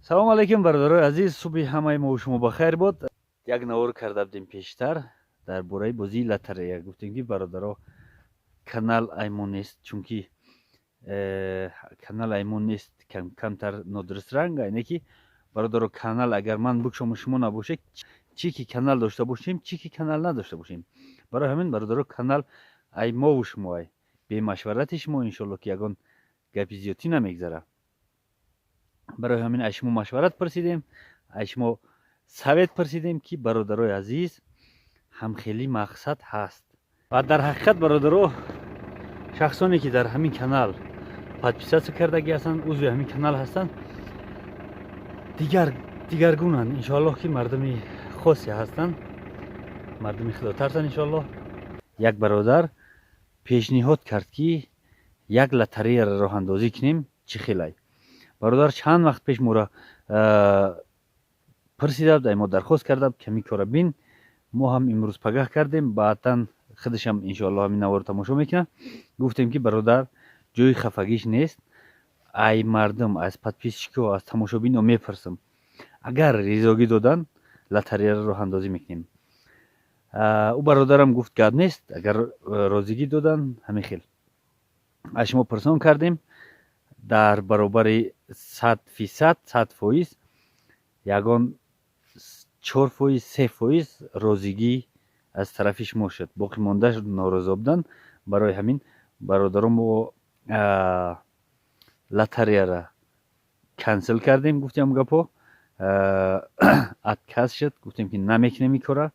Салому алайкум, бародарои азиз, субҳи ҳамаи мо шумо ба хайр бод. Як навор карда будем пештар дар бораи бозии лотерея. Гуфтем, ки бародаро, канал аймон нест, чунки канал аймон нест, камтар нодуруст ранг айне ки, бародаро, канал агар ман бикшому, шумо набошед, чӣ ки канал дошта бошем, чӣ ки канал надошта бошем. Барои ҳамин, бародаро, канал ай мову шумо, ай бемашварати шумо иншолло ки ягон гапи зиёдтӣ намегзара. Барои ҳамин аз шумо машварат пурсидем, аз шумо совет пурсидем, ки бародарои азиз, ҳамхелӣ мақсад ҳаст. Ва дар ҳақиқат, бародаро, шахсоне ки дар ҳамин канал подписаться кардагӣ ҳастанд, узви ҳамин канал ҳастанд, дигар дигаргунанд иншоаллоҳ, ки мардуми хосе ҳастанд, мардуми худотарсанд иншоаллоҳ. Як бародар пешниҳод кард, ки як лотереяро роҳандозӣ кунем. Чӣ хелай, бародар? Чанд вақт пеш моро пурсида буд, мо дархост карда буд, ками кора бин. Мо ҳам имрӯз пагаҳ кардем, баъдан худашам иншоаллоҳ ҳамин наворо тамошо мекунад. Гуфтем, ки бародар, ҷои хафагиш нест, ай мардум, аз подписчико, аз тамошобино мепурсам, агар ризогӣ додан, лотереяро роҳандозӣ мекунем. Ӯ бародарам гуфт, гап нест, агар розигӣ додан. Ҳамин хел аз шумо пурсон кардем, дар баробари 100%, 100%, ягон 4%, 3% розигӣ аз тарафи шумо шуд, боқӣ мондааш норозо буданд. Барои ҳамин, бародаро, мо лотереяра cancel кардем, гуфтем гапо отказ шуд, гуфтем, ки намекунем ин кора.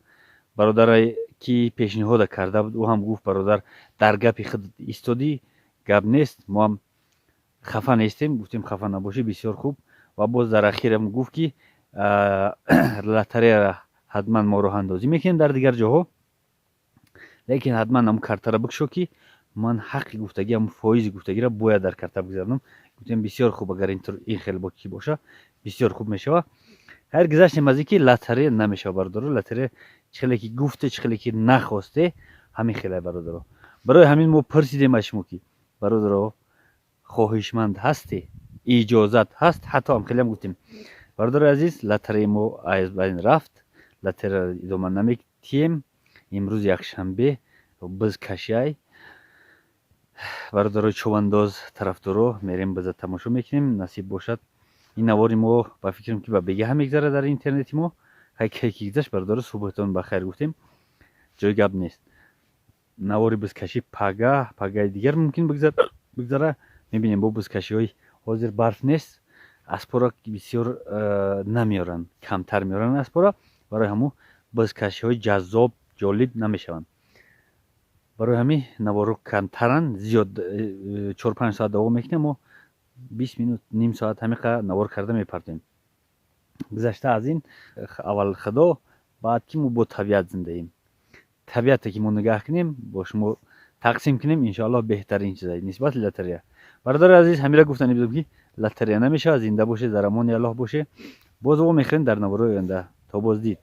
Бародаре ки пешниҳода карда буд, ӯ ҳам гуфт: «Бародар, дар гапи худ истодӣ, гап нест, мо ҳам хафа нестем». Гуфтем, хафа набошӣ, бисёр хуб. Ва боз дар ахирам гуфт, ки лотереяра ҳатман мо роҳандозӣ мекунем дар дигар ҷоҳо, лекин ҳатман ҳам картара бикушо, ки ман ҳаққи гуфтагӣ, ҳам фоизи гуфтагиро бояд дар карта бигзаронам. Гуфтем, бисёр хуб, агар ин хел ки боша, бисёр хуб мешава. Хайр, гузаштем аз ин ки лотерея намешава, бародаро. Лотерея чӣ хеле ки гуфте, чӣ хеле ки нахосте, ҳамин хеле, бародаро. Барои ҳамин мо пурсидем аз шумо, ки бародаро, хоҳишманд ҳасте, иҷозат ҳаст? Ҳатто ҳам хелеам гуфтем. Бародари азиз, лотереяи мо аз байн рафт, лотереяро идома наметиҳем. Имрӯз якшанбе, бизкашиай, бародарои човандоз, тарафдоро, мерем, биза тамошо мекунем, насиб бошад. Ин навори мо, ба фикрам, ки ба бегаҳа мегзарад дар интернети мо. Хай, ки гузашт, бародаро, субҳатон ба хайр гуфтем, ҷои гап нест. Навори бизкашӣ пага, пагаи дигар мумкин бигзара, мебинем. Бо бизкашиҳои ҳозир барф нест, аспора бисёр намеоранд, камтар меоранд аспора. Барои ҳамун бизкашиҳои ҷаззоб, ҷолиб намешаванд. Барои ҳамин наворо камтаранд, зиёд 4-5 соат давом мекунем, мо 20 минут, ним соат ҳамиқа навор карда мепартем. Гузашта аз ин, аввал худо, баъд ки мо бо табиат зиндаем, табиате ки мо нигаҳ кунем, бо шумо тақсим кунем, иншоаллоҳ беҳтарин чиза нисбати лотерея. Бародари азиз, ҳамира гуфтани будам, ки лотерея намешавад. Зинда боше, дар амони Аллоҳ боше. Боз во мехӯрем дар наворои оянда. То боздид.